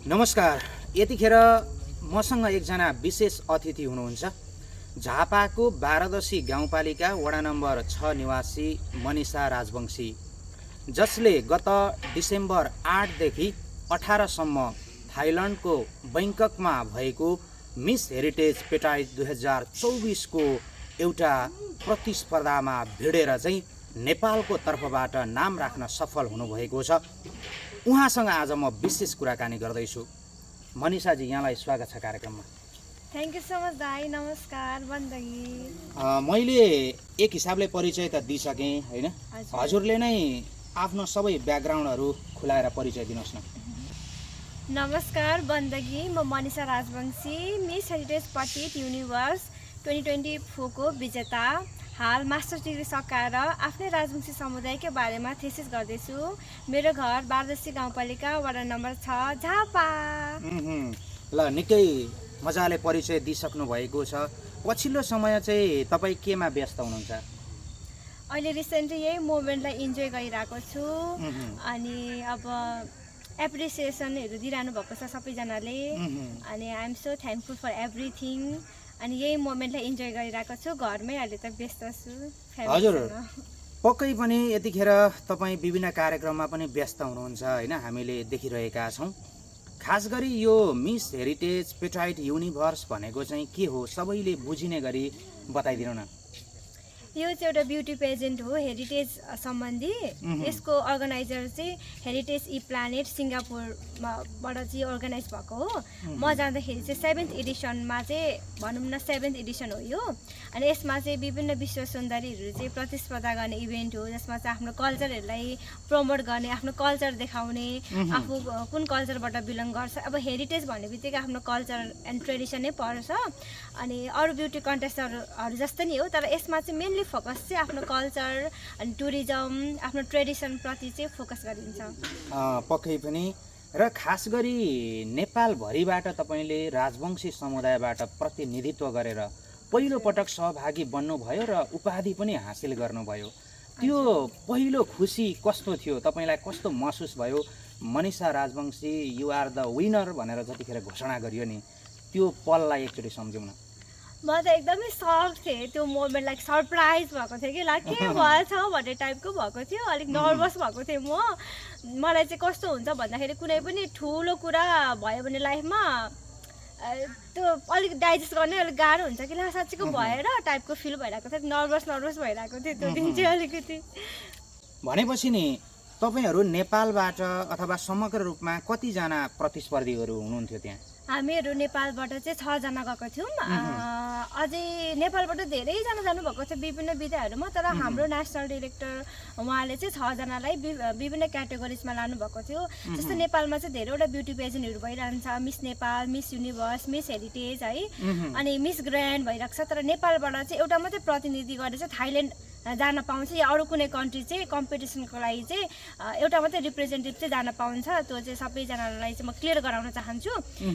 नमस्कार। यतिखेर मसँग एकजना विशेष अतिथि हुनुहुन्छ। झापाको बारादशी गाउँपालिका वडा नम्बर 6 निवासी मनिषा राजवंशी, जसले गत डिसेम्बर 8 देखि 18 सम्म थाइल्यान्डको बैंककमा भएको मिस हेरिटेज पेटाइट 2024 को एउटा प्रतिस्पर्धामा भिडेर चाहिँ नेपालको तर्फबाट नाम राख्न सफल हुनुभएको छ। उहाँसँग आज म विशेष कुराकानी गर्दैछु। मनिषाजी, यहाँलाई स्वागत छ कार्यक्रममा। थ्याङ्क यू सो मच दाई। नमस्कार बन्दगी। मैले एक हिसाबले परिचय त दिइसकेँ हैन? हजुरले नै आफ्नो सबै ब्याकग्राउन्डहरू खुलाएर परिचय दिनुहोस् न। नमस्कार बन्दगी, म Manisha Rajbanshi, Miss Heritage Petite Universe 2024 को विजेता। हाल मास्टर्स डिग्री सकाएर आफ्नै राजवंशी समुदायकै बारेमा थेसिस गर्दैछु। मेरो घर बारादशी गाउँपालिका वडा नम्बर 6 झापा। ल, निकै मजाले परिचय दिइसक्नु भएको छ। पछिल्लो समय चाहिँ तपाईँ केमा व्यस्त हुनुहुन्छ? अहिले रिसेन्टली यही मोमेन्टलाई इन्जोय गरिरहेको छु। अनि अब एप्रिसिएसनहरू दिइरहनु भएको छ सबैजनाले। अनि I am so thankful for everything. अनि यही मोमेन्टलाई इन्जोय गरिरहेको छु। घरमै अहिले त व्यस्त छु। हजुर, पक्कै पनि यतिखेर तपाईँ विभिन्न कार्यक्रममा पनि व्यस्त हुनुहुन्छ हैन? हामीले देखिरहेका छौँ। खास गरी यो मिस हेरिटेज पेटाइट युनिभर्स भनेको चाहिँ के हो, सबैले बुझिने गरी बताइदिनु न। यो चाहिँ एउटा ब्युटी पेजेन्ट हो, हेरिटेज सम्बन्धी। यसको अर्गनाइजर चाहिँ हेरिटेज ई प्लानेट सिङ्गापुरबाट चाहिँ अर्गनाइज भएको हो। म जाँदाखेरि चाहिँ 7th एडिसनमा चाहिँ भनौँ न 7th एडिसन हो यो। अनि यसमा चाहिँ विभिन्न विश्व सुन्दरीहरू चाहिँ प्रतिस्पर्धा गर्ने इभेन्ट हो, जसमा चाहिँ आफ्नो कल्चरहरूलाई प्रमोट गर्ने, आफ्नो कल्चर देखाउने, आफू कुन कल्चरबाट बिलङ गर्छ। अब हेरिटेज भन्ने बित्तिकै आफ्नो कल्चर एन्ड ट्रेडिसन नै पर्छ। अनि अरू ब्युटी कन्टेस्टहरू जस्तै नै हो, तर यसमा चाहिँ मेनली फोकस चाहिँ आफ्नो कल्चर अनि टुरिज्म, आफ्नो ट्रेडिसनप्रति चाहिँ फोकस गरिन्छ। पक्कै पनि। र खास गरी नेपालभरिबाट तपाईँले राजवंशी समुदायबाट प्रतिनिधित्व गरेर पहिलो पटक सहभागी बन्नुभयो र उपाधि पनि हासिल गर्नुभयो। त्यो पहिलो खुसी कस्तो थियो? तपाईँलाई कस्तो महसुस भयो? Manisha Rajbanshi you are the winner भनेर जतिखेर घोषणा गरियो नि, त्यो पललाई एकचोटि सम्झौँ न। म त एकदमै सक थिएँ। त्यो मोमेन्ट लाइक सरप्राइज भएको थियो कि लाइक के भएछ भन्ने टाइपको भएको थियो। अलिक नर्भस भएको थिएँ म। मलाई चाहिँ कस्तो हुन्छ भन्दाखेरि कुनै पनि ठुलो कुरा भयो भने लाइफमा त्यो अलिक डाइजेस्ट गर्ने अलिक गाह्रो हुन्छ कि ला साँच्चीको भएर टाइपको फिल भइरहेको थियो। नर्भस भइरहेको थियो त्यो दिन चाहिँ अलिकति। भनेपछि नि तपाईँहरू नेपालबाट अथवा समग्र रूपमा कतिजना प्रतिस्पर्धीहरू हुनुहुन्थ्यो त्यहाँ? हामीहरू नेपालबाट चाहिँ 6 जना गएको थियौँ। अझै नेपालबाट धेरैजना जानुभएको थियो विभिन्न विधाहरूमा, तर हाम्रो नेसनल डिरेक्टर उहाँले चाहिँ 6 जनालाई विभिन्न क्याटेगोरिजमा लानुभएको थियो। जस्तो नेपालमा चाहिँ धेरैवटा ब्युटी पेजेन्टहरू भइरहन्छ, miss Nepal, miss universe, miss heritage है, अनि मिस ग्रान्ड भइरहेको छ। तर नेपालबाट चाहिँ एउटा मात्रै प्रतिनिधि गरेर चाहिँ थाइल्यान्ड जान पाउँछ, या अरू कुनै कन्ट्री चाहिँ कम्पिटिसनको लागि चाहिँ एउटा मात्रै रिप्रेजेन्टेटिभ चाहिँ जान पाउँछ। त्यो चाहिँ सबैजनालाई चाहिँ म क्लियर गराउन चाहन्छु।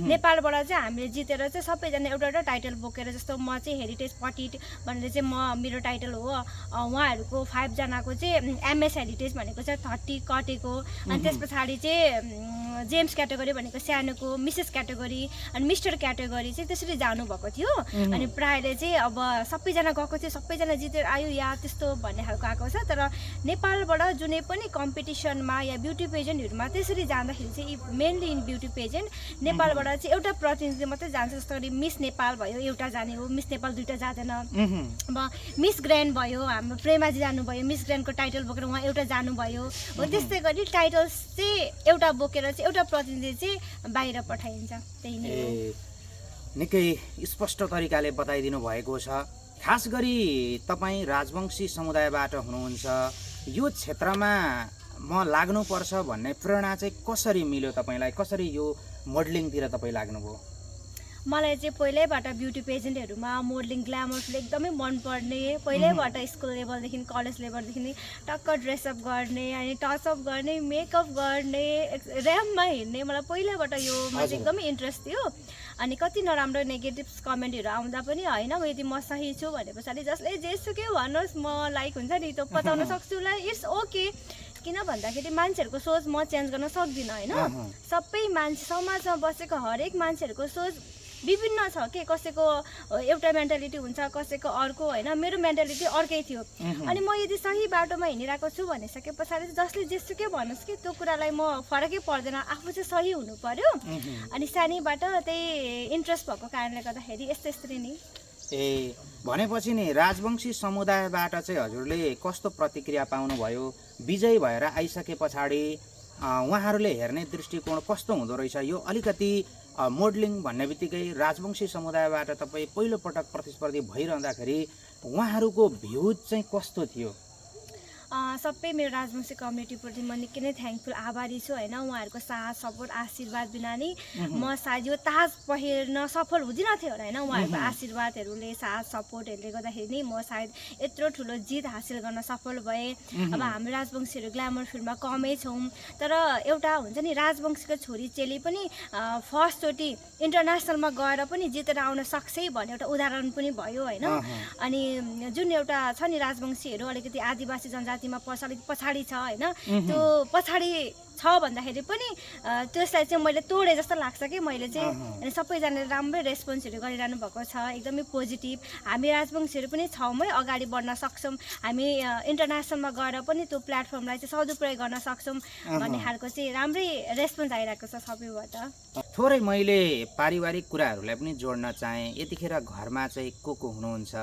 नेपालबाट चाहिँ हामीले जितेर चाहिँ सबैजना एउटा एउटा टाइटल बोकेर, जस्तो म चाहिँ हेरिटेज पेटाइट भनेर चाहिँ मेरो टाइटल हो। उहाँहरूको 5 जनाको चाहिँ एमएस हेरिटेज भनेको चाहिँ 30 कटेको। अनि त्यस पछाडि चाहिँ जेम्स क्याटेगोरी भनेको सानोको, मिसेस क्याटेगोरी अनि मिस्टर क्याटेगोरी चाहिँ त्यसरी जानुभएको थियो। अनि प्रायःले चाहिँ अब सबैजना गएको थियो, सबैजना जितेर आयो या त्यस्तो भन्ने खालको आएको छ। तर नेपालबाट जुनै पनि कम्पिटिसनमा या ब्युटी पेजेन्टहरूमा त्यसरी जाँदाखेरि चाहिँ मेनली इन ब्युटी पेजेन्ट नेपालबाट चाहिँ एउटा प्रतिनिधि मात्रै जान्छ। जस्तो गरी मिस नेपाल भयो, एउटा जाने हो। मिस नेपाल 2टा जाँदैन। अब मिस ग्रान्ड भयो, हाम्रो प्रेमाजी जानुभयो, मिस ग्रान्डको टाइटल बोकेर उहाँ एउटा जानुभयो हो। त्यस्तै गरी टाइटल्स चाहिँ एउटा बोकेर चाहिँ एउटा प्रतिनिधि चाहिँ बाहिर पठाइन्छ। त्यही नै हो। निकै स्पष्ट तरिकाले बताइदिनु भएको छ। खास गरी तपाईँ राजवंशी समुदायबाट हुनुहुन्छ, यो क्षेत्रमा म लाग्नुपर्छ भन्ने प्रेरणा चाहिँ कसरी मिल्यो तपाईँलाई? कसरी यो मोडलिङतिर तपाईँ लाग्नुभयो? मलाई चाहिँ पहिल्यैबाट ब्युटी पेजेन्टहरूमा मोडलिङ ग्ल्यामर्सले एकदमै मनपर्ने। पहिल्यैबाट स्कुल लेभलदेखि कलेज लेभलदेखि टक्क ड्रेसअप गर्ने अनि टचअप गर्ने, मेकअप गर्ने, ऱ्याम्पमा हिँड्ने, मलाई पहिल्यैबाट योमा चाहिँ एकदमै इन्ट्रेस्ट थियो। अनि कति नराम्रो नेगेटिभ कमेन्टहरू आउँदा पनि होइन, यदि म सही छु भने पछाडि जसले जेसुकै भन्नुहोस्, म लाइक हुन्छ नि त्यो बताउन सक्छु ला इट्स ओके। किन भन्दाखेरि मान्छेहरूको सोच म चेन्ज गर्न सक्दिनँ होइन। सबै मान्छे समाजमा बसेको हरेक मान्छेहरूको सोच विभिन्न छ के, कसैको एउटा मेन्टालिटी हुन्छ, कसैको अर्को होइन। मेरो मेन्टालिटी अर्कै थियो। अनि म यदि सही बाटोमा हिँडिरहेको छु भनिसके पछाडि जसले जेसुकै भनोस् कि त्यो कुरालाई म फरकै पर्दैन, आफू चाहिँ सही हुनु पर्यो। अनि सानैबाट त्यही इन्ट्रेस्ट भएको कारणले गर्दाखेरि यस्तै नि। ए भनेपछि नि राजवंशी समुदायबाट चाहिँ हजुरले कस्तो प्रतिक्रिया पाउनुभयो? विजयी भएर आइसके पछाडि उहाँहरूले हेर्ने दृष्टिकोण कस्तो हुँदो रहेछ? यो अलिकति मोडलिङ भन्ने बित्तिकै राजवंशी समुदायबाट तपाईँ पहिलोपटक प्रतिस्पर्धी भइरहँदाखेरि उहाँहरूको भ्युज चाहिँ कस्तो थियो? सबै मेरो राजवंशी कम्युनिटीप्रति म निकै नै थ्याङ्कफुल आभारी छु होइन। उहाँहरूको साथ सपोर्ट आशीर्वाद बिना नि म सायद यो ताज पहिर्न सफल हुँदिनँ थियो होइन। उहाँहरूको आशीर्वादहरूले साथ सपोर्टहरूले गर्दाखेरि नै म सायद यत्रो ठुलो जित हासिल गर्न सफल भएँ। अब हाम्रो राजवंशीहरू ग्ल्यामर फिल्डमा कमै छौँ, तर एउटा हुन्छ नि राजवंशीको छोरी चेली पनि फर्स्टचोटि इन्टरनेसनलमा गएर पनि जितेर आउन सक्छ है भन्ने एउटा उदाहरण पनि भयो होइन। अनि जुन एउटा छ नि राजवंशीहरू अलिकति आदिवासी जनजातिमा पछाडि छ होइन, त्यो पछाडि छ भन्दाखेरि पनि त्यसलाई चाहिँ मैले तोडेँ जस्तो लाग्छ कि मैले चाहिँ। अनि सबैजनाले राम्रै रेस्पोन्सहरू गरिरहनु भएको छ, एकदमै पोजिटिभ। हामी राजवंशीहरू पनि छौँ है, अगाडि बढ्न सक्छौँ, हामी इन्टरनेसनलमा गएर पनि त्यो प्लेटफर्मलाई चाहिँ सदुपयोग गर्न सक्छौँ भन्ने खालको चाहिँ राम्रै रेस्पोन्स आइरहेको छ सबैबाट। थोरै मैले पारिवारिक कुराहरूलाई पनि जोड्न चाहेँ। यतिखेर घरमा चाहिँ को हुनुहुन्छ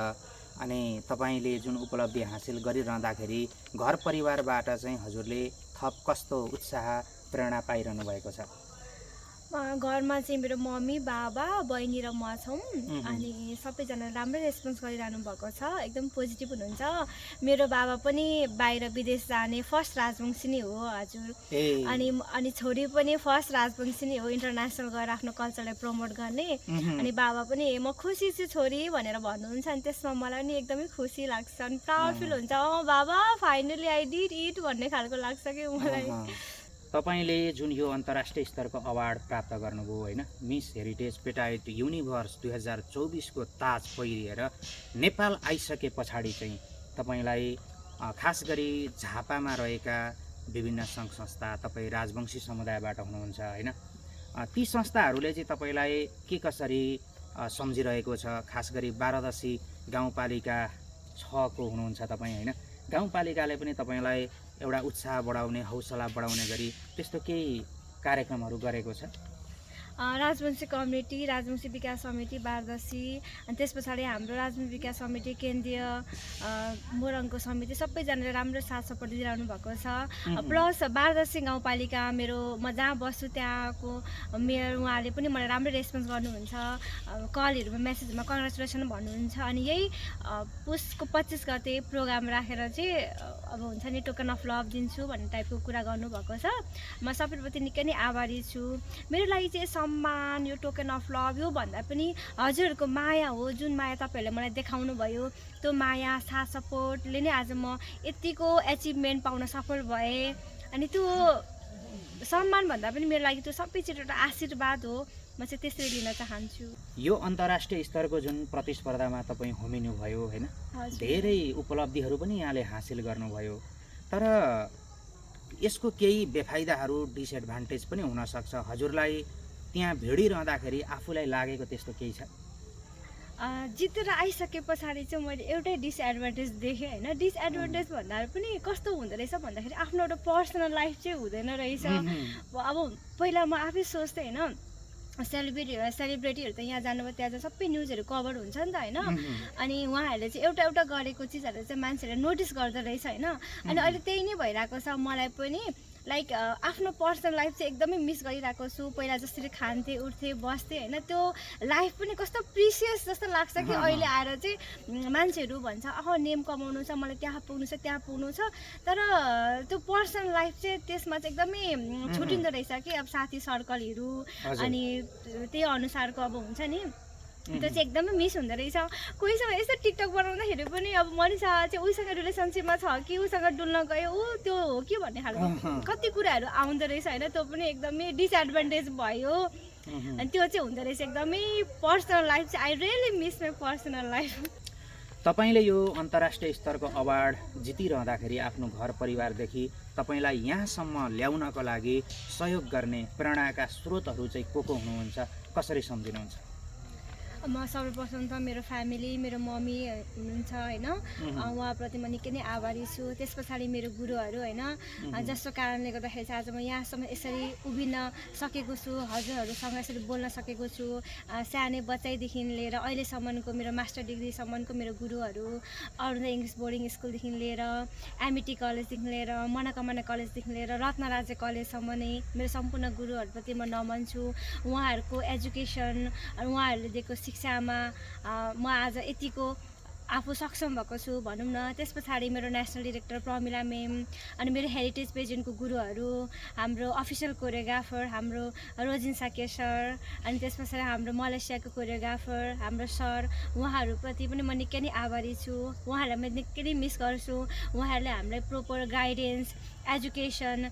अनि तपाईँले जुन उपलब्धि हासिल गरिरहँदाखेरि घर परिवारबाट चाहिँ हजुरले थप कस्तो उत्साह प्रेरणा पाइरहनु भएको छ? घरमा चाहिँ मेरो मम्मी बाबा बहिनी र म छौँ। अनि सबैजनाले राम्रै रेस्पोन्स गरिरहनु भएको छ, एकदम पोजिटिभ हुनुहुन्छ। मेरो बाबा पनि बाहिर विदेश जाने फर्स्ट राजवंशी नै हो हजुर। अनि छोरी पनि फर्स्ट राजवंशी नै हो, इन्टरनेसनल गएर आफ्नो कल्चरलाई प्रमोट गर्ने। अनि बाबा पनि म खुसी छु छोरी भनेर भन्नुहुन्छ। अनि त्यसमा मलाई नि एकदमै खुसी लाग्छ, अनि प्राउड फिल हुन्छ। बाबा फाइनली आई डिड इट भन्ने खालको लाग्छ कि मलाई। तपाईँले जुन यो अन्तर्राष्ट्रिय स्तरको अवार्ड प्राप्त गर्नुभयो होइन, मिस हेरिटेज पेटाइट युनिभर्स 2024को ताज पहिरिएर नेपाल आइसके पछाडि चाहिँ तपाईँलाई खास गरी झापामा रहेका विभिन्न सङ्घ संस्था, तपाईँ राजवंशी समुदायबाट हुनुहुन्छ होइन, ती संस्थाहरूले चाहिँ तपाईँलाई के कसरी सम्झिरहेको छ? खास गरी 12दशी गाउँपालिका 6 को हुनुहुन्छ तपाईँ होइन, गाउँपालिकाले पनि तपाईँलाई एउटा उत्साह बढाउने, हौसला बढाउने गरी त्यस्तो केही कार्यक्रमहरू गरेको छ? राजवंशी कम्युनिटी, राजवंशी विकास समिति 12दशी, अनि त्यस पछाडि हाम्रो राजवंशी विकास समिति केन्द्रीय मोरङको समिति सबैजनाले राम्रो साथ सपोर्ट दिइरहनु भएको छ। प्लस 12दशी गाउँपालिका म जहाँ बस्छु त्यहाँको मेयर उहाँले पनि मलाई राम्रो रेस्पोन्स गर्नुहुन्छ, कलहरूमा मेसेजमा कङ्ग्रेचुलेसन भन्नुहुन्छ। अनि यही पुसको 25 गते प्रोग्राम राखेर चाहिँ अब हुन्छ नि टोकन अफ लभ दिन्छु भन्ने टाइपको कुरा गर्नुभएको छ। म सबैप्रति निकै नै आभारी छु। मेरो लागि चाहिँ सम्मान, यो टोकन अफ लभ यो भन्दा पनि हजुरहरूको माया हो, जुन माया तपाईँहरूले मलाई देखाउनु भयो, त्यो माया साथ सपोर्टले नै आज म यतिको एचिभमेन्ट पाउन सफल भएँ। अनि त्यो सम्मान भन्दा पनि मेरो लागि त्यो सबै चिज एउटा आशीर्वाद हो, म चाहिँ त्यसरी लिन चाहन्छु। यो अन्तर्राष्ट्रिय स्तरको जुन प्रतिस्पर्धामा तपाईँ होमिनुभयो होइन, धेरै उपलब्धिहरू पनि यहाँले हासिल गर्नुभयो, तर यसको केही बेफाइदाहरू डिसएडभान्टेज पनि हुनसक्छ। हजुरलाई त्यहाँ भिडिरहँदाखेरि आफूलाई लागेको त्यस्तो केही छ? जितेर आइसके पछाडि चाहिँ मैले एउटै डिसएडभान्टेज देखेँ होइन। डिसएडभान्टेज भन्दा पनि कस्तो हुँदो रहेछ भन्दाखेरि आफ्नो एउटा पर्सनल लाइफ चाहिँ हुँदैन रहेछ। अब पहिला म आफै सोच्थेँ होइन, सेलिब्रेटीहरू त यहाँ जानुभयो त्यहाँ सबै न्युजहरू कभर हुन्छ नि त होइन। अनि उहाँहरूले चाहिँ एउटा गरेको चिजहरू चाहिँ मान्छेहरूले नोटिस गर्दो रहेछ होइन। अनि अहिले त्यही नै भइरहेको छ। मलाई पनि लाइक आफ्नो पर्सनल लाइफ चाहिँ एकदमै मिस गरिरहेको छु। पहिला जसरी खान्थेँ उठ्थेँ बस्थेँ होइन, त्यो लाइफ पनि कस्तो प्रिसियस जस्तो लाग्छ कि अहिले आएर चाहिँ मान्छेहरू भन्छ नेम कमाउनु छ, मलाई त्यहाँ पुग्नु छ, तर त्यो पर्सनल लाइफ चाहिँ त्यसमा चाहिँ एकदमै छुटिँदो रहेछ कि। अब साथी सर्कलहरू अनि त्यही अनुसारको अब हुन्छ नि, त्यो चाहिँ एकदमै मिस हुँदो रहेछ। कोहीसँग यस्तो टिकटक बनाउँदाखेरि पनि अब मनिषा चाहिँ उसँग रिलेसनसिपमा छ कि उसँग डुल्न गयो त्यो हो कि भन्ने खालको कति कुराहरू आउँदो रहेछ होइन। त्यो पनि एकदमै डिसएडभान्टेज भयो। अनि त्यो चाहिँ हुँदो रहेछ एकदमै पर्सनल लाइफ चाहिँ। I really miss my personal life. तपाईँले यो अन्तर्राष्ट्रिय स्तरको अवार्ड जितिरहँदाखेरि आफ्नो घर परिवारदेखि तपाईँलाई यहाँसम्म ल्याउनको लागि सहयोग गर्ने प्रेरणाका स्रोतहरू चाहिँ को हुनुहुन्छ, कसरी सम्झिनुहुन्छ? म सर्वप्रथम त मेरो फ्यामिली, मेरो मम्मी हुनुहुन्छ होइन, उहाँप्रति म निकै नै आभारी छु। त्यस पछाडि मेरो गुरुहरू होइन, जसको कारणले गर्दाखेरि चाहिँ आज म यहाँसम्म यसरी उभिन सकेको छु, हजुरहरूसँग यसरी बोल्न सकेको छु। सानै बच्चैदेखि लिएर अहिलेसम्मको मेरो मास्टर डिग्रीसम्मको मेरो गुरुहरू, अरुण इङ्ग्लिस बोर्डिङ स्कुलदेखि लिएर एमइटी कलेजदेखि लिएर मनोकामना कलेजदेखि लिएर रत्न राज्य कलेजसम्म नै मेरो सम्पूर्ण गुरुहरूप्रति म नमन छु। उहाँहरूको एजुकेसन, उहाँहरूले दिएको शिक्षामा म आज यतिको आफू सक्षम भएको छु भनौँ न। त्यस पछाडि मेरो नेसनल डिरेक्टर प्रमिला म्याम, अनि मेरो हेरिटेज पेजेन्टको गुरुहरू, हाम्रो अफिसियल कोरियोग्राफर हाम्रो रोजिन साके सर, अनि त्यस पछाडि हाम्रो मलेसियाको कोरियोग्राफर हाम्रो सर, उहाँहरूप्रति पनि म निकै नै आभारी छु। उहाँहरूलाई म निकै नै मिस गर्छु। उहाँहरूले हामीलाई प्रोपर गाइडेन्स, एजुकेसन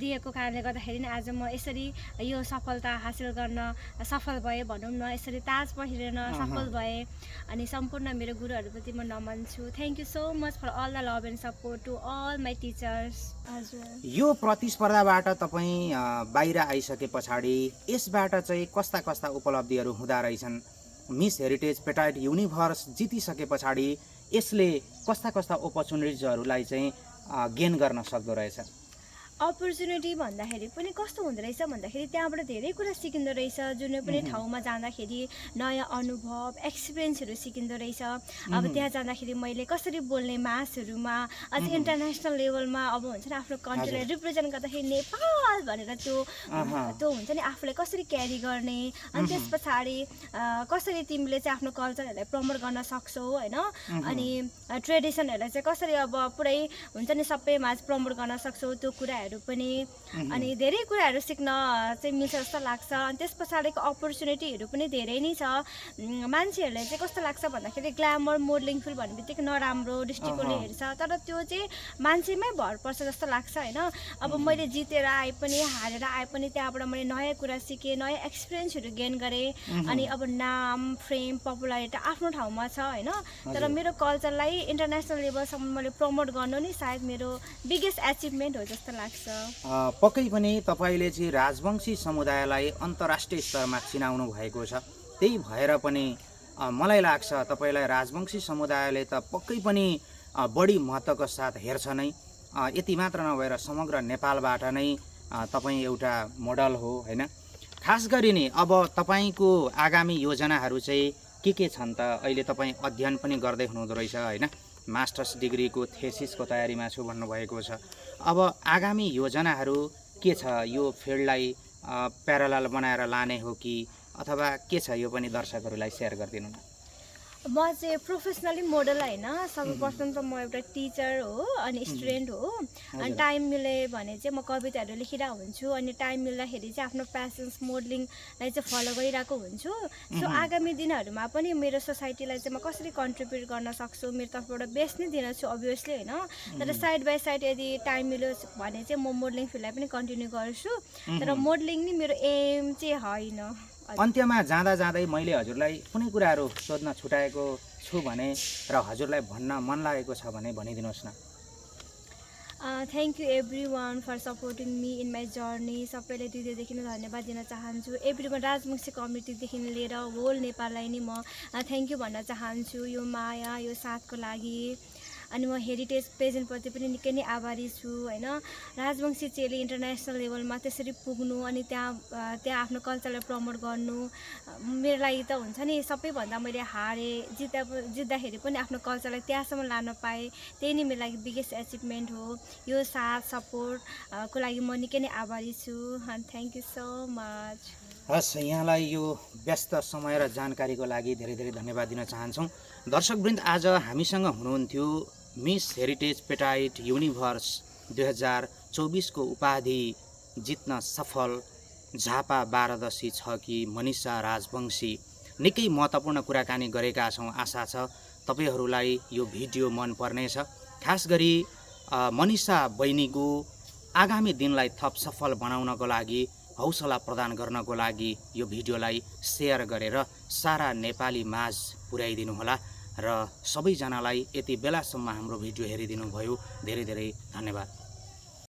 दिएको कारणले गर्दाखेरि नै आज म यसरी यो सफलता हासिल गर्न सफल भएँ भनौँ न। यसरी ताज पहिरेर सफल भएँ। अनि सम्पूर्ण मेरो गुरुहरूप्रति म नमन छु। Thank you so much for all the love and support to all my teachers. हजुर, यो प्रतिस्पर्धाबाट तपाईँ बाहिर आइसके पछाडि यसबाट चाहिँ कस्ता कस्ता उपलब्धिहरू हुँदा रहेछन्? मिस हेरिटेज पेटाइट युनिभर्स जितिसके पछाडि यसले कस्ता कस्ता अपर्च्युनिटिजहरूलाई चाहिँ गेन गर्न सक्दो रहेछ? अपर्च्युनिटी भन्दाखेरि पनि कस्तो हुँदो रहेछ भन्दाखेरि त्यहाँबाट धेरै कुरा सिकिँदो रहेछ। जुनै पनि ठाउँमा जाँदाखेरि नयाँ अनुभव, एक्सपिरियन्सहरू सिकिँदो रहेछ। अब त्यहाँ जाँदाखेरि मैले कसरी बोल्ने मासहरूमा, अझ इन्टरनेसनल लेभलमा अब हुन्छ नि आफ्नो कन्ट्रीलाई रिप्रेजेन्ट गर्दाखेरि नेपाल भनेर त्यो हुन्छ नि आफूलाई कसरी क्यारी गर्ने, अनि त्यस पछाडि कसरी तिमीले चाहिँ आफ्नो कल्चरहरूलाई प्रमोट गर्न सक्छौ होइन, अनि ट्रेडिसनहरूलाई चाहिँ कसरी अब पुरै हुन्छ नि सबैमा प्रमोट गर्न सक्छौ, त्यो कुराहरू पनि। अनि धेरै कुराहरू सिक्न चाहिँ मिल्छ जस्तो लाग्छ। अनि त्यस पछाडिको अपर्च्युनिटीहरू पनि धेरै नै छ। मान्छेहरूलाई चाहिँ कस्तो लाग्छ भन्दाखेरि ग्ल्यामर मोडलिङ फिल्ड भन्ने बित्तिकै नराम्रो डिस्ट्रिक्टले हेर्छ, तर त्यो चाहिँ मान्छेमै भर पर्छ जस्तो लाग्छ होइन। अब मैले जितेर आए पनि हारेर आए पनि त्यहाँबाट मैले नयाँ कुरा सिकेँ, नयाँ एक्सपिरियन्सहरू गेन गरेँ। अनि अब नाम, फेम, पपुलारिटी आफ्नो ठाउँमा छ होइन, तर मेरो कल्चरलाई इन्टरनेसनल लेभलसम्म मैले प्रमोट गर्नु नै सायद मेरो बिगेस्ट एचिभमेन्ट हो जस्तो लाग्छ। पक्कै पनि तपाईँले चाहिँ राजवंशी समुदायलाई अन्तर्राष्ट्रिय स्तरमा चिनाउनु भएको छ। त्यही भएर पनि मलाई लाग्छ तपाईँलाई राजवंशी समुदायले त पक्कै पनि बढी महत्त्वको साथ हेर्छ नै। यति मात्र नभएर समग्र नेपालबाट नै तपाईँ एउटा मोडल हो होइन। खास गरी नि अब तपाईँको आगामी योजनाहरू चाहिँ के छन् त? अहिले तपाईँ अध्ययन पनि गर्दै हुनुहुँदो रहेछ होइन, मास्टर्स डिग्रीको थेसिसको तयारीमा छु भन्नुभएको छ। अब आगामी योजनाहरू के छ? यो फिल्डलाई प्यारलल बनाएर लाने हो कि अथवा के छ? यो पनि दर्शकहरूलाई सेयर गरिदिनु न। म चाहिँ प्रोफेसनली मोडल होइन, सर्वप्रथम त म एउटा टिचर हो अनि स्टुडेन्ट हो। अनि टाइम मिले भने चाहिँ म कविताहरू लेखिरहेको हुन्छु, अनि टाइम मिल्दाखेरि चाहिँ आफ्नो प्यासन्स मोडलिङलाई चाहिँ फलो गरिरहेको हुन्छु। सो आगामी दिनहरूमा पनि मेरो सोसाइटीलाई चाहिँ म कसरी कन्ट्रिब्युट गर्न सक्छु, मेरो तर्फबाट बेस्ट नै दिनेछु अभियसली होइन। तर साइड बाई साइड यदि टाइम मिल्यो भने चाहिँ म मोडलिङ फिल्डलाई पनि कन्टिन्यू गर्छु, तर मोडलिङ नै मेरो एम चाहिँ होइन। अन्त्यमा जाँदा जाँदै मैले हजुरलाई कुनै कुराहरू सोध्न छुटाएको छु भने र हजुरलाई भन्न मन लागेको छ भने भनिदिनुहोस् न। Thank you everyone for supporting me in my journey. सबैले हृदयदेखि नै धन्यवाद दिन चाहन्छु। एभ्री वान राजवंशी कम्युनिटीदेखि लिएर होल नेपाललाई नै म थ्याङ्क यू भन्न चाहन्छु यो माया, यो साथको लागि। अनि म हेरिटेज पेजेन्टप्रति पनि निकै नै आभारी छु होइन। राजवंशी चेली इन्टरनेसनल लेभलमा त्यसरी पुग्नु अनि त्यहाँ आफ्नो कल्चरलाई प्रमोट गर्नु मेरो लागि त हुन्छ नि सबैभन्दा मैले जित्दाखेरि पनि आफ्नो कल्चरलाई त्यहाँसम्म लान पाएँ, त्यही नै मेरो लागि बिगेस्ट एचिभमेन्ट हो। यो साथ सपोर्टको लागि म निकै नै आभारी छु। Thank you so much. हस्, यहाँलाई यो व्यस्त समय र जानकारीको लागि धेरै धेरै धन्यवाद दिन चाहन्छौँ। दर्शकवृन्द, आज हामीसँग हुनुहुन्थ्यो मिस हेरिटेज पेटाइट युनिभर्स 2024 को उपाधि जित्न सफल झापा 12 छ कि मनिषा राजवंशी। निकै महत्त्वपूर्ण कुराकानी गरेका छौँ। आशा छ तपाईँहरूलाई यो भिडियो मन पर्नेछ। खास गरी मनिषा बहिनीको आगामी दिनलाई थप सफल बनाउनको लागि, हौसला प्रदान गर्नको लागि यो भिडियोलाई सेयर गरेर सारा नेपाली माझ पुर्याइदिनु होला। र सबैजनालाई यति बेलासम्म हाम्रो भिडियो हेरिदिनु भयो धेरै धेरै धन्यवाद।